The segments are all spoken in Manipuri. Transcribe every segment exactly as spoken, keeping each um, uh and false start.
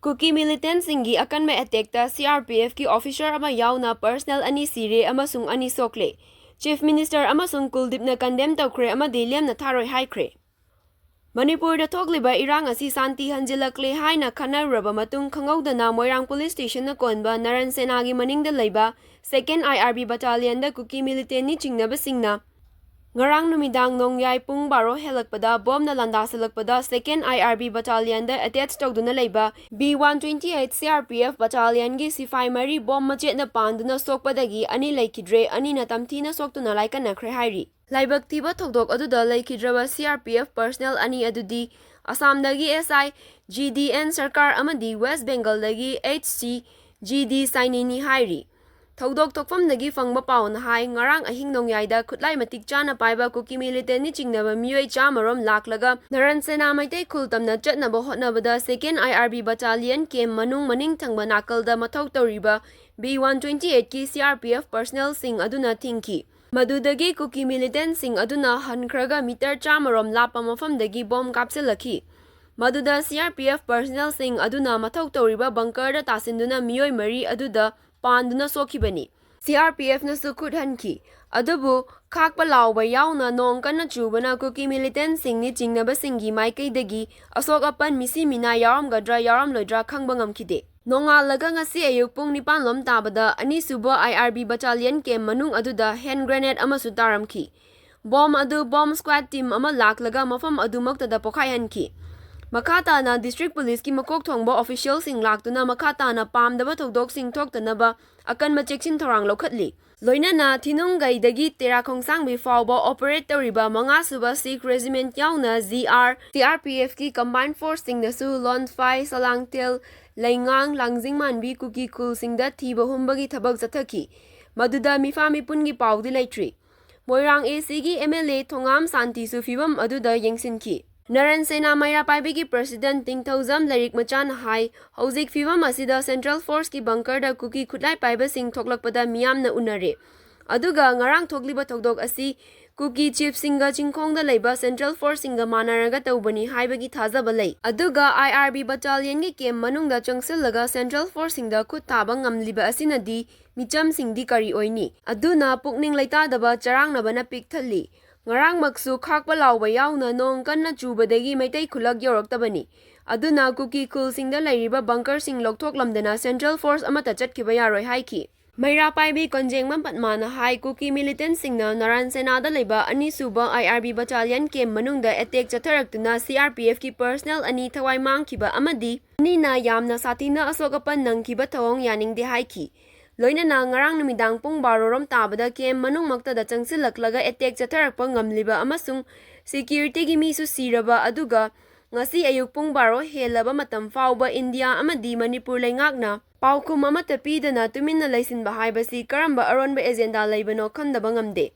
ꯀꯨꯀꯤ militantꯁꯤꯡꯒꯤ ꯑꯀꯟꯕ attackꯇ CRPFꯀꯤ officer ꯑꯃ ꯌꯥꯎꯅ personnel ꯑꯅꯤ ꯁꯤꯔꯦ ꯑꯃꯁꯨꯡ ꯑꯅꯤ ꯁꯣꯛꯂꯦ꯫ Chief Minister ꯑꯃꯁꯨꯡ ꯀꯨꯜꯗꯤꯞꯅ condemn ꯇꯧꯈ꯭ꯔꯦ ꯑꯃꯗꯤ ꯂꯦꯝꯅ ꯊꯥꯔꯣꯏ ꯍꯥꯏꯈ꯭ꯔꯦ꯫ ꯃꯅꯤꯄꯨꯔꯗ ꯊꯣꯛꯂꯤꯕ ꯏꯔꯥꯡ ꯑꯁꯤ ꯁꯥꯟꯇꯤ ꯍꯟꯖꯤꯜꯂꯛꯂꯦ ꯍꯥꯏꯅ ꯈꯟꯅꯔꯨꯔꯕ ꯃꯇꯨꯡ, ꯈꯪꯍꯧꯗꯅ ꯃꯣꯏꯔꯥꯡ police stationꯅ ꯀꯣꯟꯕ ꯅꯔꯟ ꯁꯦꯅꯥꯒꯤ ꯃꯅꯤꯡꯗ ꯂꯩꯕ second IRB battalionꯗ ꯀꯨꯀꯤ militantꯅꯤ ꯆꯤꯡꯅꯕꯁꯤꯡꯅ ꯉꯔꯥꯡ ꯅꯨꯃꯤꯗꯥꯡ ꯅꯣꯡꯌꯥꯏ ꯄꯨꯡ ꯕꯥꯔꯣ ꯍꯦꯜꯂꯛꯄꯗ ꯕꯣꯝꯅ ꯂꯥꯟꯗꯥꯁꯤꯜꯂꯛꯄꯗ second IRB battalionꯗ attach ꯇꯧꯗꯨꯅ ꯂꯩꯕ B one twenty eight CRPF battalionꯒꯤ ꯁꯤꯐꯥꯏ ꯃꯔꯤ ꯕꯣꯝ ꯃꯆꯦꯠꯅ ꯄꯥꯟꯗꯨꯅ ꯁꯣꯛꯄꯗꯒꯤ ꯑꯅꯤ ꯂꯩꯈꯤꯗ꯭ꯔꯦ, ꯑꯅꯤꯅ ꯇꯝꯊꯤꯅ ꯁꯣꯛꯇꯨꯅ ꯂꯥꯏꯀꯠꯅꯈ꯭ꯔꯦ ꯍꯥꯏꯔꯤ꯫ ꯂꯥꯏꯕꯛ ꯊꯤꯕ ꯊꯧꯗꯣꯛ ꯑꯗꯨꯗ ꯂꯩꯈꯤꯗ꯭ꯔꯕ CRPF personnel ꯑꯅꯤ ꯑꯗꯨꯗꯤ ꯑꯁꯥꯝꯗꯒꯤ SI GDN ꯁꯔꯀꯥꯔ ꯑꯃꯗꯤ West Bengalꯗꯒꯤ HC GD ꯁꯥꯏꯅꯤꯅꯤ ꯍꯥꯏꯔꯤ꯫ ꯊꯧꯗꯣꯛ ꯊꯣꯛꯐꯝꯗꯒꯤ ꯐꯪꯕ ꯄꯥꯎꯅ ꯍꯥꯏ, ꯉꯔꯥꯡ ꯑꯍꯤꯡ ꯅꯣꯡꯌꯥꯏꯗ ꯈꯨꯠꯂꯥꯏ ꯃꯇꯤꯛ ꯆꯥꯅ ꯄꯥꯏꯕ ꯀꯨꯀꯤ militantꯅꯤ ꯆꯤꯡꯅꯕ ꯃꯤꯑꯣꯏ ꯆꯥꯃꯔꯣꯝ ꯂꯥꯛꯂꯒ ꯅꯔꯟ ꯁꯦꯅꯥ ꯃꯩꯇꯩ ꯈꯨꯜ ꯇꯝꯅ ꯆꯠꯅꯕ ꯍꯣꯠꯅꯕꯗ second IRB battalion camp ꯃꯅꯨꯡ ꯃꯅꯤꯡ ꯊꯪꯕ ꯅꯥꯀꯜꯗ ꯃꯊꯧ ꯇꯧꯔꯤꯕ B one twenty eightꯀꯤ CRPF personnelꯁꯤꯡ ꯑꯗꯨꯅ ꯊꯤꯡꯈꯤ꯫ ꯃꯗꯨꯗꯒꯤ ꯀꯨꯀꯤ militantꯁꯤꯡ ꯑꯗꯨꯅ ꯍꯟꯈ꯭ꯔꯒ ꯃꯤꯇꯔ ꯆꯥꯃꯔꯣꯝ ꯂꯥꯞꯄ ꯃꯐꯝꯗꯒꯤ ꯕꯣꯝ ꯀꯥꯞꯁꯤꯜꯂꯛꯈꯤ꯫ ꯃꯗꯨꯗ CRPF personnelꯁꯤꯡ ꯑꯗꯨꯅ ꯃꯊꯧ ꯇꯧꯔꯤꯕ bunkerꯗ ꯇꯥꯁꯤꯟꯗꯨꯅ ꯃꯤꯑꯣꯏ ꯃꯔꯤ ꯑꯗꯨꯗ ꯄꯥꯟꯗꯨꯅ ꯁꯣꯛꯈꯤꯕꯅꯤ꯫ CRPFꯅꯁꯨ ꯈꯨꯠ ꯍꯟꯈꯤ꯫ ꯑꯗꯨꯕꯨ ꯈꯥꯛꯄ ꯂꯥꯎꯕ ꯌꯥꯎꯅ ꯅꯣꯡ ꯀꯟꯅ ꯆꯨꯕꯅ ꯀꯨꯀꯤ militantꯁꯤꯡꯅꯤ ꯆꯤꯡꯅꯕꯁꯤꯡꯒꯤ ꯃꯥꯏꯀꯩꯗꯒꯤ ꯑꯁꯣꯛ ꯑꯄꯟ ꯃꯤꯁꯤ ꯃꯤꯅꯥ ꯌꯥꯎꯔꯝꯒꯗ꯭ꯔꯥ ꯌꯥꯎꯔꯝꯂꯣꯏꯗ꯭ꯔꯥ ꯈꯪꯕ ꯉꯝꯈꯤꯗꯦ꯫ ꯅꯣꯡꯉꯥꯜꯂꯒ ꯉꯁꯤ ꯑꯌꯨꯛ ꯄꯨꯡ ꯅꯤꯄꯥꯟ ꯂꯣꯝ ꯇꯥꯕꯗ ꯑꯅꯤꯁꯨꯕ IRB battalion camp ꯃꯅꯨꯡ ꯑꯗꯨꯗ hand grenade ꯑꯃꯁꯨ ꯇꯥꯔꯝꯈꯤ꯫ ꯕꯣꯝ ꯑꯗꯨ bomb squad team ꯑꯃ ꯂꯥꯛꯂꯒ ꯃꯐꯝ ꯑꯗꯨꯃꯛꯇꯗ ꯄꯣꯈꯥꯏꯍꯟꯈꯤ꯫ ꯃꯈꯥ ꯇꯥꯅ district policeꯀꯤ ꯃꯀꯣꯛ ꯊꯣꯡꯕ officialꯁꯤꯡ ꯂꯥꯛꯇꯨꯅ ꯃꯈꯥ ꯇꯥꯅ ꯄꯥꯝꯗꯕ ꯊꯧꯗꯣꯛꯁꯤꯡ ꯊꯣꯛꯇꯅꯕ ꯑꯀꯟꯕ ꯆꯦꯛꯁꯤꯟ ꯊꯧꯔꯥꯡ ꯂꯧꯈꯠꯂꯤ꯫ ꯂꯣꯏꯅꯅ ꯊꯤꯅꯨꯡꯒꯩꯗꯒꯤ ꯇꯦꯔꯥ ꯈꯣꯡꯁꯥꯡꯕꯤ ꯐꯥꯎꯕ operate ꯇꯧꯔꯤꯕ ꯃꯉꯥꯁꯨꯕ Sikh Regiment ꯌꯥꯎꯅ GR, CRPFꯀꯤ combined forceꯁꯤꯡꯅꯁꯨ ꯂꯣꯟꯐꯥꯏ, ꯁꯂꯥꯡꯊꯦꯜ, ꯂꯩꯉꯥꯡ, ꯂꯥꯡꯖꯤꯡ ꯃꯥꯟꯕꯤ ꯀꯨꯀꯤ ꯈꯨꯜꯁꯤꯡꯗ ꯊꯤꯕ ꯍꯨꯝꯕꯒꯤ ꯊꯕꯛ ꯆꯠꯊꯈꯤ꯫ ꯃꯗꯨꯗ ꯃꯤꯐꯥ ꯃꯤꯄꯨꯟꯒꯤ ꯄꯥꯎꯗꯤ ꯂꯩꯇ꯭ꯔꯤ꯫ ꯃꯣꯏꯔꯥꯡ ACꯒꯤ MLA ꯊꯣꯉꯥꯝ ꯁꯥꯟꯇꯤꯁꯨ ꯐꯤꯚꯝ ꯑꯗꯨꯗ ꯌꯦꯡꯁꯤꯟꯈꯤ꯫ ꯅꯔꯟ ꯁꯦꯅꯥ ꯃꯩꯔꯥ ꯄꯥꯏꯕꯤꯒꯤ president ꯇꯤꯡꯊꯧꯖꯝ ꯂꯥꯏꯔꯤꯛ ꯃꯆꯥꯅ ꯍꯥꯏ, ꯍꯧꯖꯤꯛ ꯐꯤꯚꯝ ꯑꯁꯤꯗ central forceꯀꯤ bunkerꯗ ꯀꯨꯀꯤ ꯈꯨꯠꯂꯥꯏ ꯄꯥꯏꯕꯁꯤꯡ ꯊꯣꯛꯂꯛꯄꯗ ꯃꯤꯌꯥꯝꯅ ꯎꯅꯔꯦ꯫ ꯑꯗꯨꯒ ꯉꯔꯥꯡ ꯊꯣꯛꯂꯤꯕ ꯊꯧꯗꯣꯛ ꯑꯁꯤ ꯀꯨꯀꯤ ꯆꯤꯐꯁꯤꯡꯒ ꯆꯤꯡꯈꯣꯡꯗ ꯂꯩꯕ ꯁꯦꯟꯇ꯭ꯔꯦꯜ ꯐꯣꯔꯁꯁꯤꯡꯒ ꯃꯥꯟꯅꯔꯒ ꯇꯧꯕꯅꯤ ꯍꯥꯏꯕꯒꯤ ꯊꯥꯖꯕ ꯂꯩ꯫ ꯑꯗꯨꯒ ꯑꯥꯏ ꯑꯥꯔ ꯕꯤ ꯕꯠꯇꯥꯂꯤꯌꯟꯒꯤ ꯀꯦꯝ ꯃꯅꯨꯡꯗ ꯆꯪꯁꯤꯜꯂꯒ ꯁꯦꯟꯇ꯭ꯔꯦꯜ ꯐꯣꯔꯁꯁꯤꯡꯗ ꯈꯨꯠ ꯊꯥꯕ ꯉꯝꯂꯤꯕ ꯑꯁꯤꯅꯗꯤ ꯃꯤꯆꯝꯁꯤꯡꯗꯤ ꯀꯔꯤ ꯑꯣꯏꯅꯤ? ꯑꯗꯨꯅ ꯄꯨꯛꯅꯤꯡ ꯂꯩꯇꯥꯗꯕ ꯆꯔꯥꯡꯅꯕꯅ ꯄꯤꯛ ꯊꯜꯂꯤ꯫ ꯉꯔꯥꯡꯃꯛꯁꯨ ꯈꯥꯛꯄ ꯂꯥꯎꯕ ꯌꯥꯎꯅ ꯅꯣꯡ ꯀꯟꯅ ꯆꯨꯕꯗꯒꯤ ꯃꯩꯇꯩ ꯈꯨꯜꯂꯛ ꯌꯧꯔꯛꯇꯕꯅꯤ꯫ ꯑꯗꯨꯅ ꯀꯨꯀꯤ ꯈꯨꯜꯁꯤꯡꯗ ꯂꯩꯔꯤꯕ ꯕꯪꯀꯔꯁꯤꯡ ꯂꯧꯊꯣꯛꯂꯝꯗꯅ ꯁꯦꯟꯇ꯭ꯔꯦꯜ ꯐꯣꯔꯁ ꯑꯃꯠꯇ ꯆꯠꯈꯤꯕ ꯌꯥꯔꯣꯏ ꯍꯥꯏꯈꯤ꯫ ꯃꯩꯔꯥ ꯄꯥꯏꯕꯤ ꯀꯣꯟꯖꯦꯡꯕꯝ ꯄꯠꯃꯥꯅ ꯍꯥꯏ, ꯀꯨꯀꯤ ꯃꯤꯂꯤꯇꯦꯟꯠꯁꯤꯡꯅ ꯅꯥꯔꯥꯟ ꯁꯦꯅꯥꯗ ꯂꯩꯕ ꯑꯅꯤꯁꯨꯕ ꯑꯥꯏ ꯑꯥꯔ ꯕꯤ ꯕꯠꯇꯥꯂꯤꯌꯟ ꯀꯦꯝ ꯃꯅꯨꯡꯗ attack ꯆꯠꯊꯔꯛꯇꯨꯅ C R P ꯑꯦꯐꯀꯤ personal ꯑꯅꯤ ꯊꯋꯥꯏ ꯃꯥꯡꯈꯤꯕ ꯑꯃꯗꯤ ꯑꯅꯤꯅ ꯌꯥꯝꯅ ꯁꯥꯊꯤꯅ ꯑꯁꯣꯛ ꯑꯄꯟ ꯅꯪꯈꯤꯕ ꯊꯧꯑꯣꯡ ꯌꯥꯅꯤꯡꯗꯦ ꯍꯥꯏꯈꯤ꯫ ꯂꯣꯏꯅꯅ ꯉꯔꯥꯡ ꯅꯨꯃꯤꯗꯥꯡ ꯄꯨꯡ ꯕꯥꯔꯣ ꯔꯣꯝ ꯇꯥꯕꯗ ꯀꯦꯝ ꯃꯅꯨꯡꯃꯛꯇꯗ ꯆꯪꯁꯤꯜꯂꯛꯂꯒ ꯑꯦꯇꯦꯛ ꯆꯠꯊꯔꯛꯄ ꯉꯝꯂꯤꯕ ꯑꯃꯁꯨꯡ ꯁꯦꯀ꯭ꯌꯨꯔꯤꯇꯤꯒꯤ ꯃꯤꯁꯨ ꯁꯤꯔꯕ ꯑꯗꯨꯒ ꯉꯁꯤ ꯑꯌꯨꯛ ꯄꯨꯡ ꯕꯥꯔꯣ ꯍꯦꯜꯂꯕ ꯃꯇꯝ ꯐꯥꯎꯕ ꯏꯟꯗꯤꯌꯥ ꯑꯃꯗꯤ ꯃꯅꯤꯄꯨꯔ ꯂꯩꯉꯥꯛꯅ ꯄꯥꯎꯈꯨꯝ ꯑꯃꯠꯇ ꯄꯤꯗꯅ ꯇꯨꯃꯤꯟꯅ ꯂꯩꯁꯤꯟꯕ ꯍꯥꯏꯕꯁꯤ ꯀꯔꯝꯕ ꯑꯔꯣꯟꯕ ꯑꯦꯖꯦꯟꯗꯥ ꯂꯩꯕꯅꯣ ꯈꯪꯗꯕ ꯉꯝꯗꯦ꯫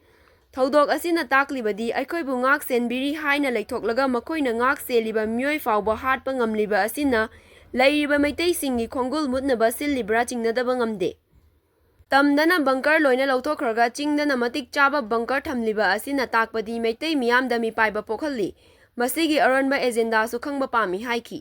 ꯊꯧꯗꯣꯛ ꯑꯁꯤꯅ ꯇꯥꯛꯂꯤꯕꯗꯤ ꯑꯩꯈꯣꯏꯕꯨ ꯉꯥꯛ ꯁꯦꯟꯕꯤꯔꯤ ꯍꯥꯏꯅ ꯂꯩꯊꯣꯛꯂꯒ ꯃꯈꯣꯏꯅ ꯉꯥꯛ ꯁꯦꯜꯂꯤꯕ ꯃꯤꯑꯣꯏ ꯐꯥꯎꯕ ꯍꯥꯠꯄ ꯉꯝꯂꯤꯕ ꯑꯁꯤꯅ ꯂꯩꯔꯤꯕ ꯃꯩꯇꯩꯁꯤꯡꯒꯤ ꯈꯣꯡꯒꯨꯜ ꯃꯨꯠꯅꯕ ꯁꯤꯜꯂꯤꯕ꯭ꯔꯥ ꯆꯤꯡꯅꯗꯕ ꯉꯝꯗꯦ꯫ ꯇꯝꯗꯅ ꯕꯪꯀꯔ ꯂꯣꯏꯅ ꯂꯧꯊꯣꯛꯈ꯭ꯔꯒ ꯆꯤꯡꯗꯅ ꯃꯇꯤꯛ ꯆꯥꯕ ꯕꯪꯀꯔ ꯊꯝꯂꯤꯕ ꯑꯁꯤꯅ ꯇꯥꯛꯄꯗꯤ ꯃꯩꯇꯩ ꯃꯤꯌꯥꯝꯗ ꯃꯤꯄꯥꯏꯕ ꯄꯣꯛꯍꯜꯂꯤ꯫ ꯃꯁꯤꯒꯤ ꯑꯔꯣꯟꯕ ꯑꯦꯖꯦꯟꯗꯥꯁꯨ ꯈꯪꯕ ꯄꯥꯝꯃꯤ ꯍꯥꯏꯈꯤ꯫